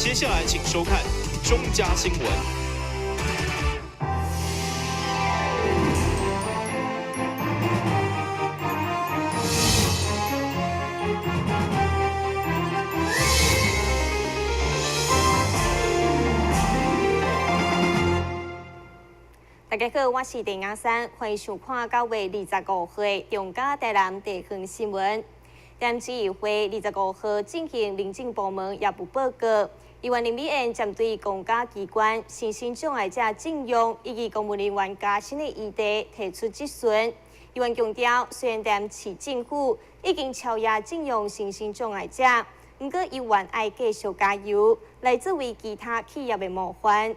接下來請收看中嘉新聞。大家好，我是鄭雅珊，歡迎收看9月25號的中嘉台南地方新聞。台南市議會25號進行民政部門業務報告，議員林美燕針對公家機關身心障礙者徵用以及公務人員加薪的議題提出質詢。議員強調，雖然台南市政府已經超額徵用身心障礙者，毋過議員愛繼續加油，來作為其他企業的模範。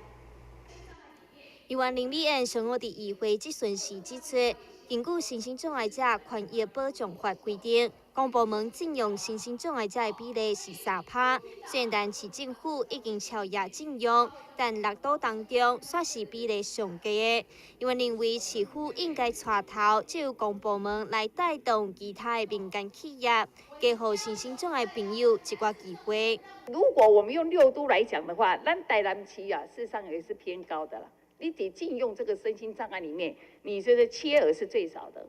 議員林美燕上午佇議會質詢時指出，根據身心障礙者權益保障法規定，公部門徵用身心障礙者的比例是3%。雖然台南市政府已經超額徵用，但六都當中煞是比例上低的。議員認為市府應該帶頭，藉由公部門來帶動其他的民間企業，給予身心障礙朋友一寡機會。如果我們用六都來講的話，咱台南市啊，事實上也是偏高的啦。你得禁用這個身心障礙裡面，你這個切額是最少的，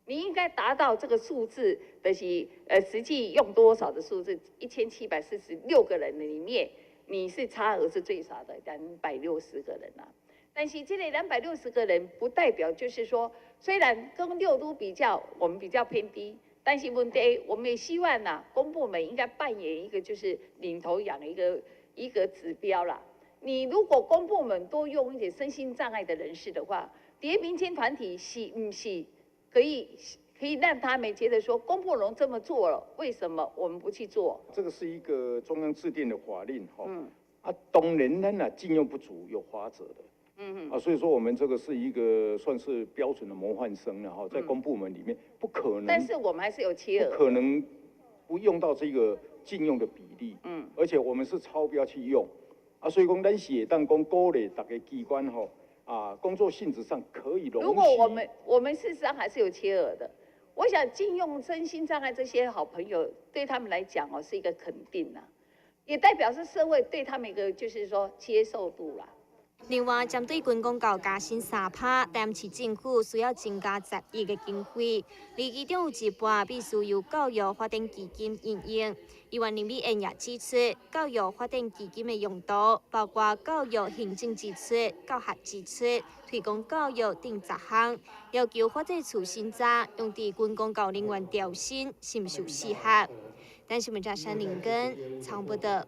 你應該達到這個數字的是，實際用多少的數字，1746個人裡面，你是差額是最少的兩百六十個人啊。但是這裡兩百六十個人不代表就是說，雖然跟六都比較，我們比較偏低，但是問題我們也希望啊，公部門應該扮演一個就是領頭羊一個指標啦。你如果公部門多用一點身心障礙的人士的話，疊民間團體是毋是可以讓他們覺得說公部門這麼做了，為什麼我們不去做？這個是一個中央制定的法令，哈，啊，當然咱啊禁用不足有罰則的，啊，所以說我們這個是一個算是標準的模範生了哈，在公部門裡面不可能，但是我們還是有切額，不可能不用到這個禁用的比例，而且我們是超標去用。啊，所以講，咱是會當講鼓勵逐个機關吼，啊，工作性質上可以容許。如果我們事實上還是有切額的，我想禁用身心障礙這些好朋友，對他們來講哦，是一個肯定啦，也代表是社會對他們一個就是說接受度啦。另外，針對軍公教加薪3%，台南市政府需要增加10億的經費，而其中有一半必須由教育發展基金運用。議員林美燕也指出，教育發展基金的用途包括教育行政支出、教學支出、推廣教育等雜項，要求發展處審查用佇軍公教人員調薪是毋是有適合？但是，記者山林根採報道。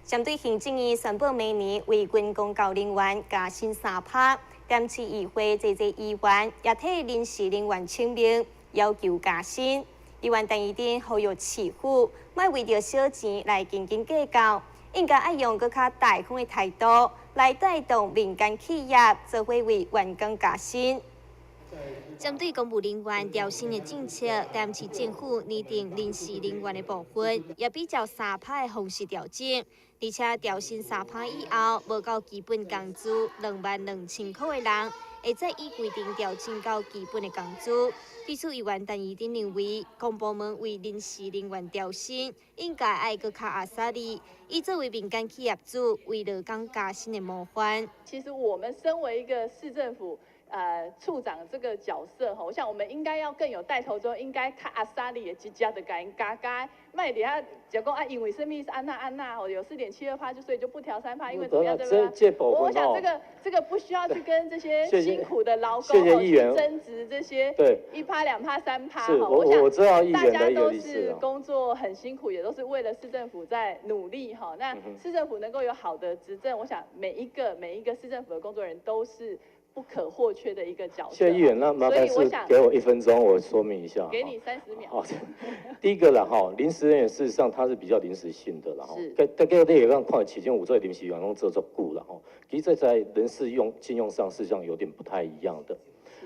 針對行政院宣布明年為軍公教人員加薪3%，台南市議會濟濟議員也替臨時人員請命，要求加薪。議員陳怡貞呼籲市府，莫為著小錢來斤斤計較，應該愛用閣較大方的態度來帶動民間企業，做伙為員工加薪。針對公務人員調薪的政策，台南市政府擬定臨時人員的部分，也比照3%的方式調整，而且調薪三趴以後，無夠基本工資22,000塊的人，會再依規定調整到基本的工資。對此，議員陳怡貞認為，公部門為臨時人員調薪，應該愛閣較阿莎力，以作為民間企業主為勞工加薪的模範。其實我們身為一個市政府處長這個角色吼，我想我們應該要更有帶頭作用，應該較阿莎力的直接的共𪜶加加，莫佇遐就講啊，因為什麼是按那按那吼，有4.72%就所以就不調3%，因為怎麼樣對不對？我想這個不需要去跟這些辛苦的勞工去爭執這些1%2%3%哈。我想大家都是工作很辛苦，也都是為了市政府在努力哈。那市政府能夠有好的執政，我想每一個市政府的工作人員都是不可或缺的一個角色。謝謝議員，那麻煩是給我1分鐘，我說明一下。給你30秒。好，第一個啦，哈，臨時人員事實上它是比較臨時性的啦，哈。大家你會當看市政府這臨時員工做足久啦，吼，其實在人事用進用上，事實上有點不太一樣的。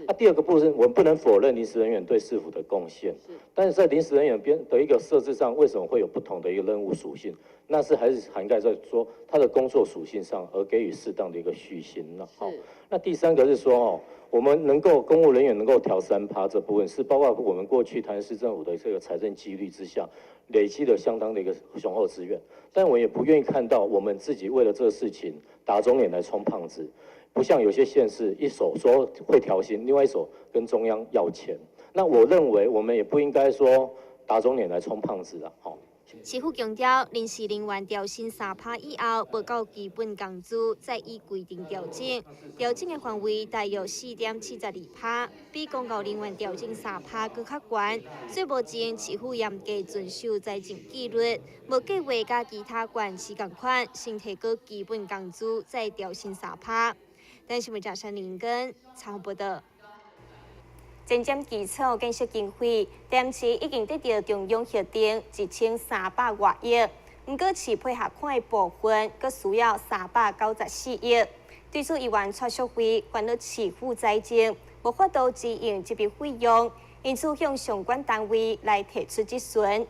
那第二個部分，我們不能否認臨時人員對市府的貢獻，但是在臨時人員邊的一個設置上，為什麼會有不同的一個任務屬性？那是還是涵蓋在說他的工作屬性上，而給予適當的一個續薪呢？好，那第三個是說哦，我們能夠公務人員能夠調3%這部分，是包括我們過去台南市政府的這個財政紀律之下，累積了相當的一個雄厚資源，但我也不願意看到我們自己為了這個事情打腫臉來充胖子，不像有些縣市一手說會調薪，另外一手跟中央要錢。那我認為我們也不應該說打腫臉來充胖子啦，吼。市府強調，臨時人員調薪3%以後，無夠基本工資，再依規定調整。調整的範圍大約4.72%，比公教人員調整3%閣較懸。所以目前市府嚴格遵守財政紀律，無計劃佮其他縣市仝款，先提高基本工資，再調薪3%。但是，記者林根採訪報導。前瞻基礎建設經費，台南市已經得到中央核定1300外億，毋過市配合款的部分，閣需要394億。對此，議員蔡淑慧煩惱市府財政無法度支應這筆費用，因此向相關單位來提出質詢。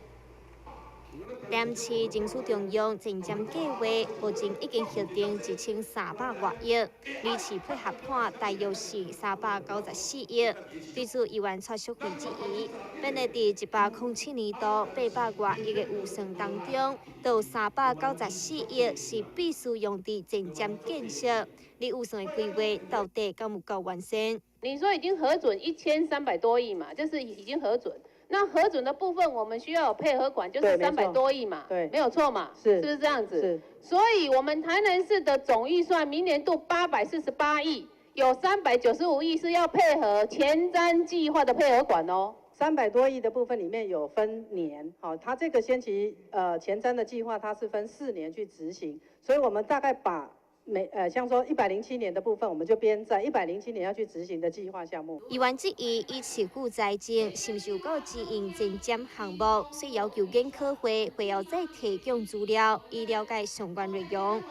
台南市爭取中央前瞻計劃，目前已經核定1300外億，而市配合款大約是394億。對此，議員蔡淑慧質疑，本來佇107年度800外億的預算當中，都有394億是必須用佇前瞻建設，你預算的規劃到底敢有夠完善？你說已經核准1300多億嘛，就是已經核准。那核准的部分，我們需要有配合款，就是300多億嘛，對，沒有錯嘛，是，是不是這樣子？是。所以，我們台南市的總預算明年度848億，有395億是要配合前瞻計劃的配合款哦。300多億的部分裡面有分年，好，它這個先期前瞻的計劃，它是分4年去執行，所以我們大概把每像說107年的部分，我們就編在107年要去執行的計劃項目。議員質疑，以市府財政是毋是有夠支應前瞻項目，所以要求研考會會後再提供資料，以了解相關內容。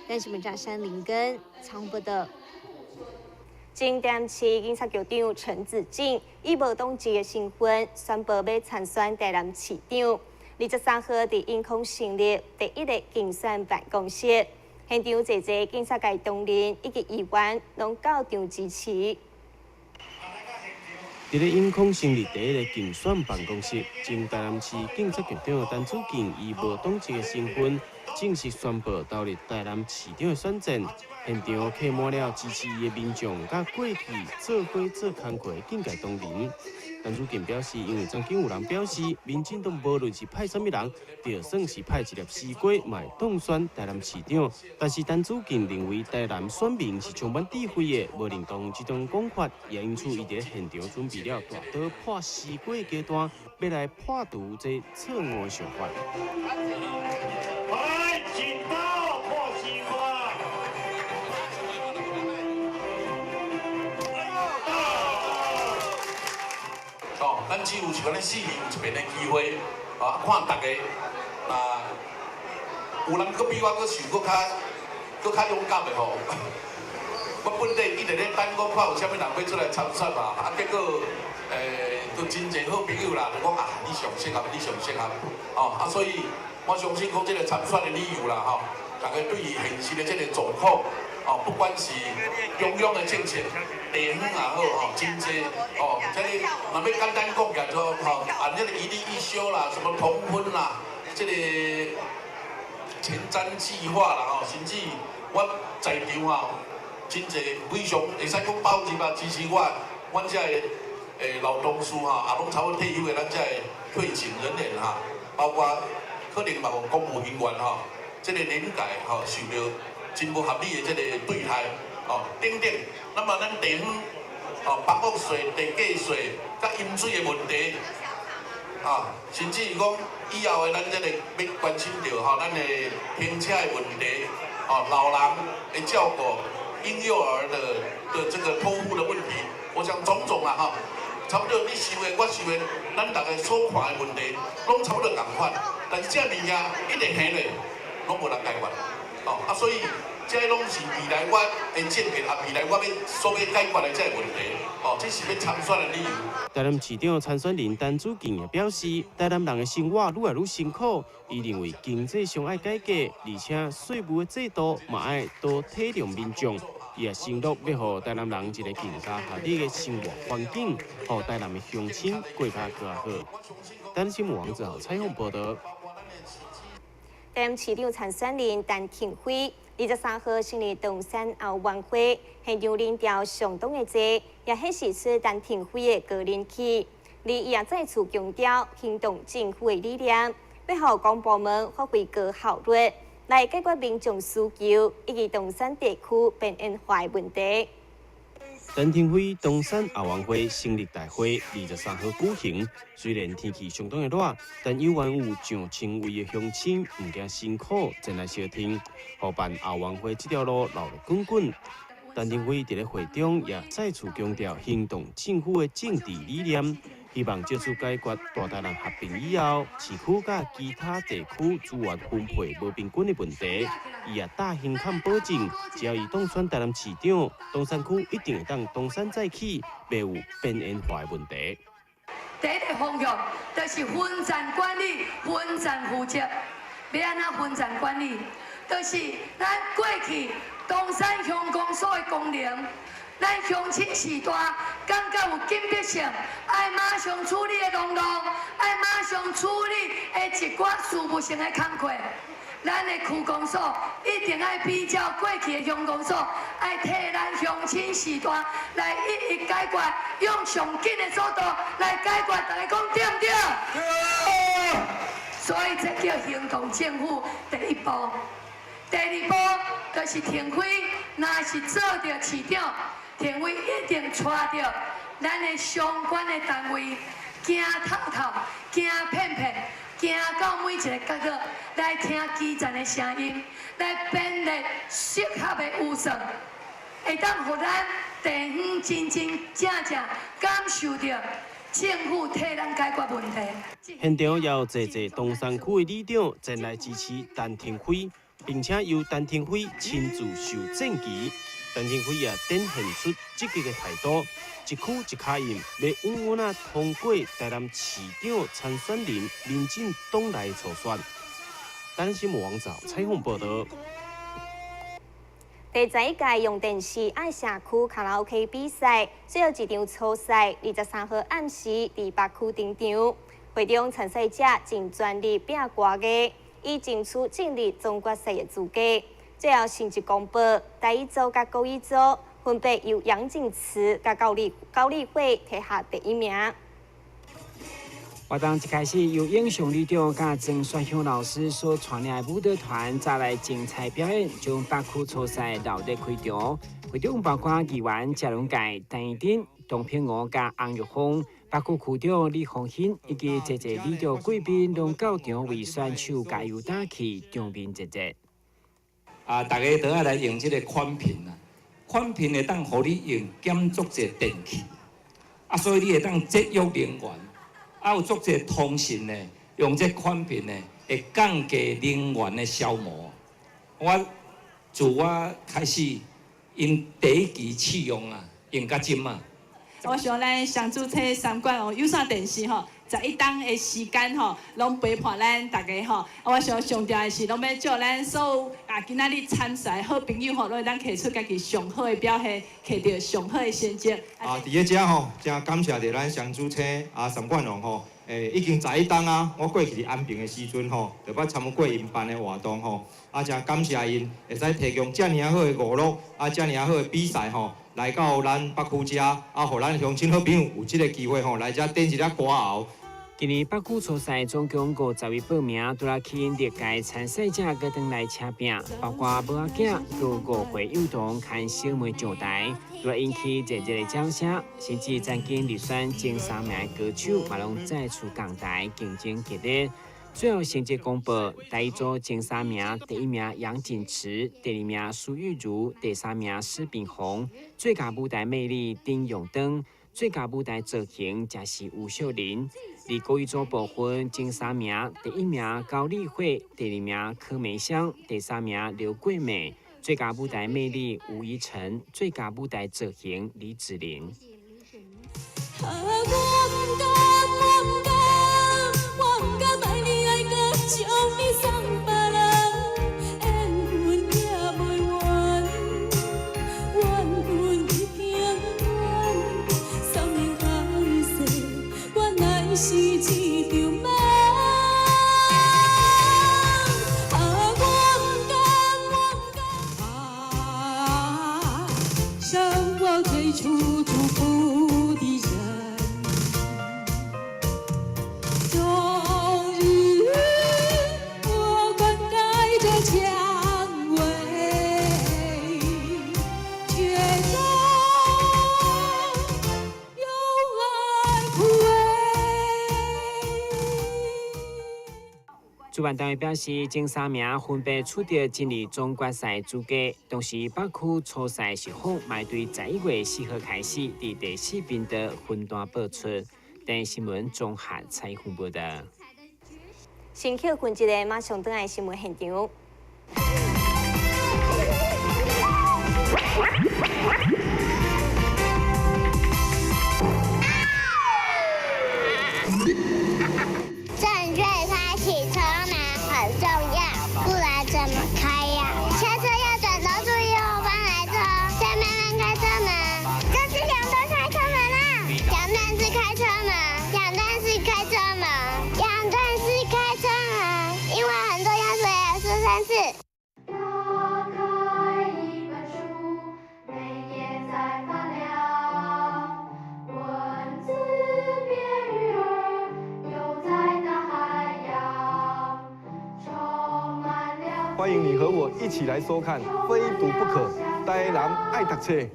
但是，記者林根採報導。前台南市警察局長陳子敬以無黨籍的身份宣布欲參選台南市長。23號佇永康成立第一個競選辦公室。現場濟濟警察界同仁以及議員攏到場支持。佇咧永康成立第一个競選辦公室，前台南市警察局長陳子敬以無黨籍的身份正式宣布投入台南市長的選戰。現場客滿了支持伊的民眾，佮過去做伙做工課的警界同仁。陳子敬表示，因為曾經有人表示，民進黨無論是派啥物人，就算是派一粒西瓜，嘛會當選台南市長。但是陳子敬認為，台南選民是充滿智慧的，無認同這種講法，也因此伊佇現場準備了大刀破西瓜的階段，欲來破除這錯誤的想法。來，剪刀破西瓜。哦，咱只有是講咱4年有一遍的機會，啊，看大家，若有人閣比我閣想閣較勇敢的吼，我本底一直咧等，講看有啥物人欲出來參選嘛，啊，結果，都真濟好朋友啦，就講啊，你上適合，你上適合，哦，啊，所以我相信講這個參選的理由啦，吼，大家對於現實的這個狀況，哦，不管是中央的政策、地方也好，吼，真濟，哦，這個若欲簡單講起來說，吼，按這個一例一休啦，什麼同婚啦，這個前瞻計劃啦，吼，甚至我在場啊，真濟非常會使講80%支持我，阮遮的老同事哈，也攏差不多退休的，咱遮的退勤人員哈，包括可能嘛有公務人員吼，這個年界吼受著真無合理的這個對待，哦等等。那麼咱地方哦，房屋稅、地價稅、佮飲水的問題，啊，甚至是講以後的咱這個欲關心著吼，咱的停車的問題，哦，老人的照顧、嬰幼兒的這個托護的問題，我想種種啦吼，差不多你想的、我想的，咱逐家所看的問題，攏差不多仝款，但是這物件一直還咧，攏無人解決，哦啊，所以這攏是未來我的政見，也未來我欲所欲解決的這個問題，哦，這是欲參選的理由。台南市長參選人陳子敬也表示，台南人的生活愈來愈辛苦，伊認為經濟上愛改革，而且稅務的制度嘛愛多體諒民眾。伊也承諾欲予台南人一个更加合理的生活環境，予台南的鄉親過較閣較好。台新闻王子豪采访报道。台南市长参选人陈亭妃23号成立东山后援会，现场人潮相当的济，也显示出陈亭妃的高人气。而伊也再次强调行动政府的理念，欲予公部门发挥高效率，来解决民众需求以及东山地区边缘化的问题。陈亭妃东山后援会成立大会23号举行，虽然天气相当的热，但犹原有上千位的乡亲毋惊辛苦前来相挺，予办后援会这条路热闹滚滚。陈亭妃伫咧会中也再次强调行动政府的政治理念，希望藉此解决大台南合并以后，市区佮其他地区资源分配无平均的问题。伊也大声喊保证，只要伊当选台南市长，东山区一定会当东山再起，袂有边缘化的问题。第一个方向就是分层管理、分层负责。欲按怎分层管理？就是咱过去东山乡公所的功能。咱乡亲序大，感觉有紧迫性，爱马上处理的农路，爱马上处理的一寡事务性的工课。咱的区公所一定爱比照过去的乡公所，爱替咱乡亲序大来一一解决，用上紧的速度来解决。大家讲对毋对？对。所以这叫行动政府第一步。第二步就是亭妃，若是做著市长。亭妃一定带著咱的相关的单位，行透透，行遍遍，行到每一个角落，来听基层的声音，来编列适合的预算，会当予咱地方真真正正感受到政府替咱解决问题。现场也有济济东山区的里长前来支持陈亭妃，并且由陈亭妃亲自授正旗。陈亭妃也展现出积极的态度，一区一跤印，欲稳稳仔通过台南市长参选人民进党内初选。台南新闻网站采访报道。第11届用电视爱社区卡拉 OK 比赛，最后一场初赛，23号暗时伫北区登场。会中参赛者尽全力拼歌艺，以争取进入总决赛的资格。最后成绩公布，台语组佮国语组分别由杨静慈佮高丽慧提下第一名。活动一开始由英雄里长佮曾雪香老师所带领的舞蹈团再来精彩表演，将北区初赛热闹开场。会中包括议员谢龙介、陈怡贞、董平娥佮洪玉凤，北区区长李凤馨以及济济里长贵宾拢到场为选手加油打气，场面热热。啊，大家都爱来用这个宽频啊，宽频会当予你用减足济电器，啊，所以你会当节约能源，啊，有足济通讯的，用这宽频的会降低能源的消耗。我自我开始𪜶第一期试用啊，用到这马。我想咱双主车三馆哦，有线电视吼，11冬的时间吼，拢陪伴咱大家吼。我想上重要的是，拢欲祝咱所有啊今仔日参赛好朋友吼，拢会当提出家己上好的表现，摕著上好的成绩。啊，伫咧遮吼，真感谢著咱双主车啊三冠王吼，已经十一冬啊，我过去伫安平的时阵吼，就捌参与过𪜶办的活动吼，啊，真感谢𪜶会使提供遮尔仔好的娱乐，啊，遮尔仔好的比赛吼。来到咱北区遮，啊，予咱乡亲好朋友有这个机会吼，来遮展一下歌喉。今年北区初赛总共50位报名，除了吸引历届参赛者阁转来车拼，包括母仔囝、阁5岁幼童牵小妹上台，除了引起热热的掌声，甚至曾经入选前三名的歌手嘛拢再次共台竞争激烈。最后成绩公布，台语组前三名，第一名杨锦池，第二名苏玉如，第三名施炳宏。最佳舞台魅力丁永登，最佳舞台造型则是吴秀玲。而国语组部分前三名，第一名高丽慧，第二名柯梅香，第三名刘桂美。最佳舞台魅力吴怡晨，最佳舞台造型李子玲。啊，我毋甘，我毋甘，我毋甘爱你爱到将你送别人，缘分也袂完，缘分已经完，山盟海誓，原来是一场梦。出祝福的人。終日我灌溉著薔薇，卻都用來枯萎。主辦單位表示，前三名分別取得進入總決賽資格。同時，北區初賽是否嘛對11月4號開始，佇第四頻道分段播出。電視新聞綜合採訪報道。先歇睏一下，馬上轉來新聞現場。正確開啟車門很重要，不然怎麼開呀？下車要轉頭注意後方來車，再慢慢開車門。這是兩段開車門啦，兩段式開車門，兩段式開車門，兩段式開車門，因為很重要，所以要說三次。打開一本書，每頁在發亮，文字變魚兒，游在大海洋，充滿了。歡迎你和我一起來收看《非讀不可》，台南愛讀冊。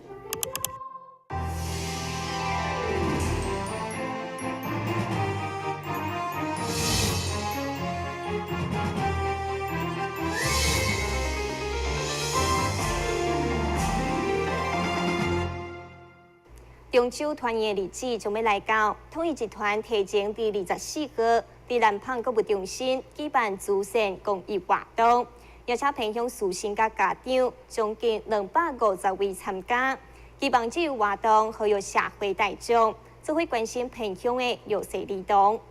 中秋團圓的日子將欲來到，統一集團提前佇24號佇南枋購物中心舉辦慈善公益活動，邀請偏鄉師生佮家長將近250位參加。希望這個活動呼籲社會大眾，做伙關心偏鄉的弱勢兒童。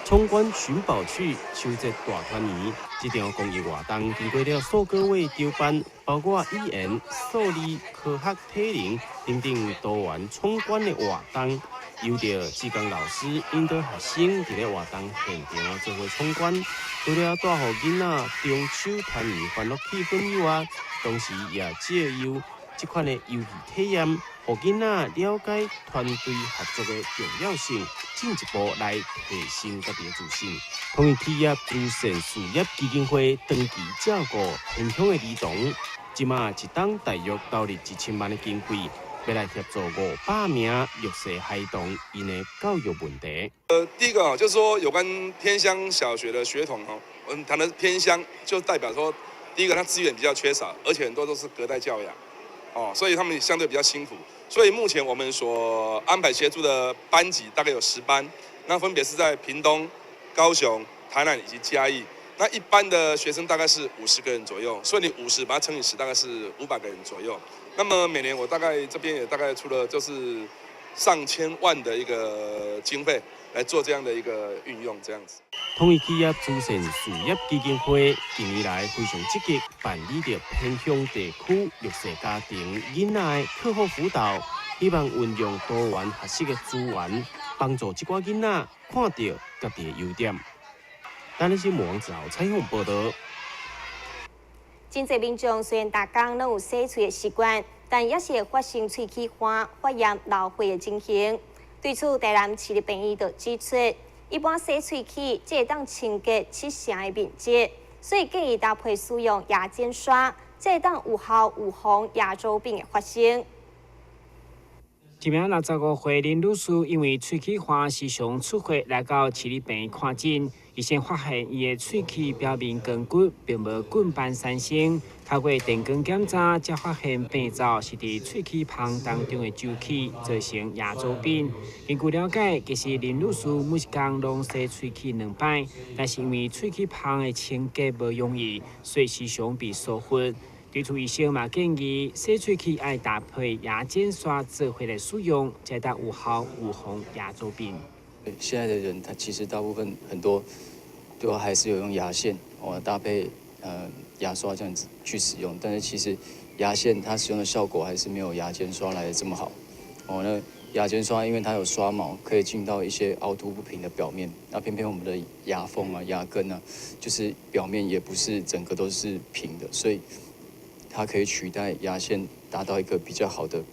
闖關尋寶趣，秋節大團圓，這場公益活動經過了數個月籌辦，包括語言、數理、科學、體能等等多元闖關的活動，由著志工老師引導學生佇咧活動現場做伙闖關，除了帶予囡仔中秋團圓歡樂氣氛以外，同時也藉由這款的遊戲體驗，予囡仔了解團隊合作的重要性，進一步來提升家己的自信。統一企業慈善事業基金會長期照顧偏鄉的兒童，這馬一冬大約投入1000萬的經費，欲來協助500名弱勢孩童𪜶的教育問題。第一個就是說有關偏鄉小學的學童哦，我們談的偏鄉就代表說，第一個他資源比較缺少，而且很多都是隔代教養。哦，所以他們相對比較辛苦，所以目前我們所安排協助的班級大概有10班，那分別是在屏東、高雄、台南以及嘉義。那一般的學生大概是50個人左右，所以你50把它乘以10，大概是500個人左右。那麼每年我大概這邊也大概出了就是上千萬的一個經費來做這樣的一個運用，這樣子。統一企業慈善事業基金會近年來非常積極辦理著偏鄉地區弱勢家庭囡仔的課後輔導，希望運用多元學習的資源，幫助這寡囡仔看到家己的優點。台南新聞王子豪採訪報道。真濟民眾雖然逐工攏有洗喙的習慣，但也是會發生喙齒花、發炎、流血的情形。對此，台南市立病院就指出，一般洗喙齒只會當清潔7成的面積，所以建議搭配使用牙間刷，才會當有效預防牙周病的發生。一名65歲林女士因為喙齒花時常出血，來到市立病院看診。醫生發現伊的喙齒表面光骨並無菌斑產生，透過電光檢查，才發現病灶是佇喙齒縫當中的周期，造成牙周病。根據了解，其實林女士每一工攏洗喙齒2擺，但是因為喙齒縫的清潔無容易，所以時常被疏忽。對此，醫生嘛建議洗喙齒愛搭配牙間刷做伙來使用，才當有效預防牙周病。現在的人，他其實大部分很多都還是有用牙線哦，搭配牙刷這樣子去使用，但是其實牙線它使用的效果還是沒有牙間刷來的這麼好。哦，那牙間刷因為它有刷毛，可以進到一些凹凸不平的表面，那偏偏我們的牙縫啊、牙根啊，就是表面也不是整個都是平的，所以它可以取代牙線，達到一個比較好的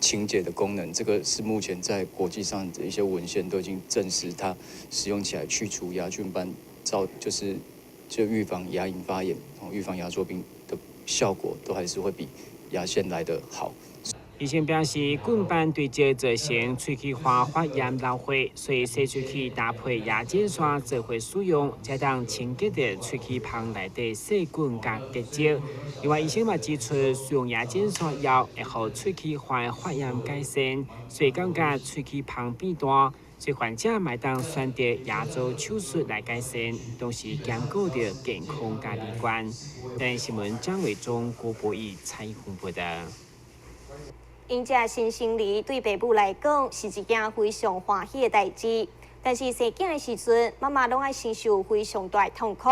清潔的功能，這個是目前在國際上的一些文獻都已經證實，它使用起來去除牙菌斑，造就是就預防牙齦發炎、預防牙周病的效果，都還是會比牙線來得好。醫生表示，菌斑堆積造成喙齒花發炎流血，所以洗喙齒搭配牙間刷做伙使用，才當清潔著喙齒縫內底細菌佮結石。另外，醫生嘛指出，使用牙間刷後，會予喙齒花發炎改善，所以感覺喙齒縫變大，所以患者嘛會當選擇牙槽手術來改善，同時兼顧著健康佮美觀。台視新聞張偉忠、郭博義採訪報道。迎接新生兒對爸母來講是一件非常歡喜的代誌，但是生囝的時陣，媽媽攏愛承受非常大的痛苦。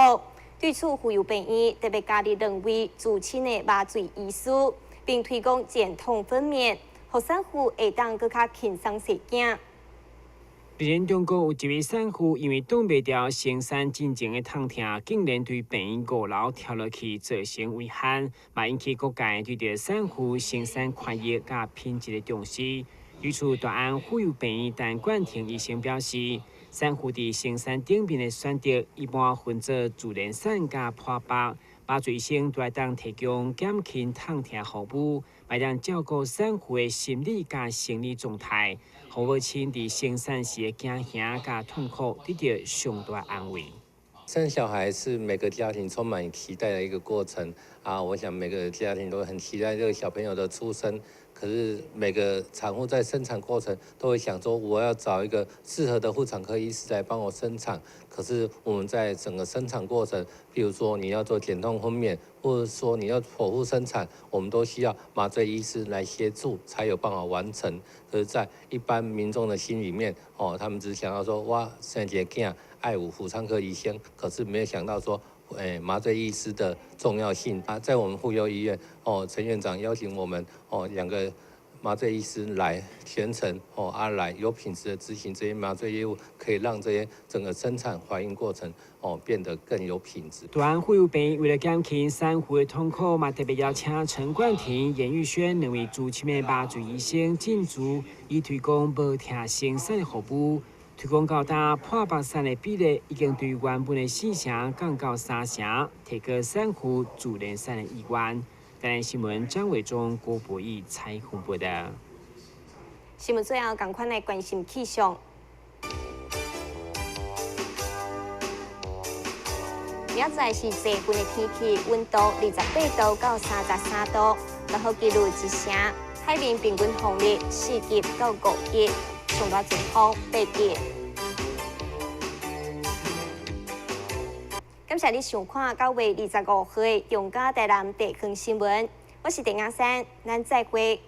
對此，婦幼病院特別加入兩位資深的麻醉醫師，並推廣減痛分娩，予產婦會當閣較輕鬆生囝。佇咧中國有一位產婦因為擋袂牢生產進前的痛疼，竟然對病院五樓跳落去，造成遺憾，嘛引起各界對著產婦生產權益佮品質的重視。對此，大安婦幼病院陳冠廷醫生表示，產婦佇生產頂面的選擇，一般分做自然產佮剖腹，麻醉醫生都會當提供減輕痛疼服務，嘛會當照顧產婦的心理佮生理狀態，予母親佇生產時的驚嚇佮痛苦得到上大安慰。生小孩是每個家庭充滿期待的一個過程啊！我想每個家庭都很期待這個小朋友的出生。可是每個產婦在生產過程都會想說，我要找一個適合的婦產科醫師來幫我生產。可是我們在整個生產過程，比如說你要做減痛分娩，或者說你要剖腹生產，我們都需要麻醉醫師來協助，才有辦法完成。可是，在一般民眾的心裡面，哦，他們只想要說，哇，生一个囝愛有婦產科醫生，可是沒有想到說，麻醉醫師的重要性啊，在我們婦幼醫院，哦，陳院長邀請我們，哦，兩個麻醉醫師來全程，哦，啊來有品質的執行這些麻醉業務，可以讓這些整個生產懷孕過程，哦，變得更有品質。大安婦幼病院為了減輕產婦的痛苦，嘛特別邀請陳冠廷、嚴玉軒兩位資深的麻醉醫生進駐，以推廣無疼生產的服務。推廣到今，剖腹產的比例已經對原本的四成降到三成，提高產婦自然產的意願。台視新聞張偉忠、郭博義採訪報道。新聞最後，仝款來關心氣象。明仔載是這份的天氣，溫度28度到33度，落雨幾率一成，海面平均風力4級到5級。上大陣風8級。感謝你收看9月25號的中嘉台南地方新聞，我是鄭亞珊，咱再會。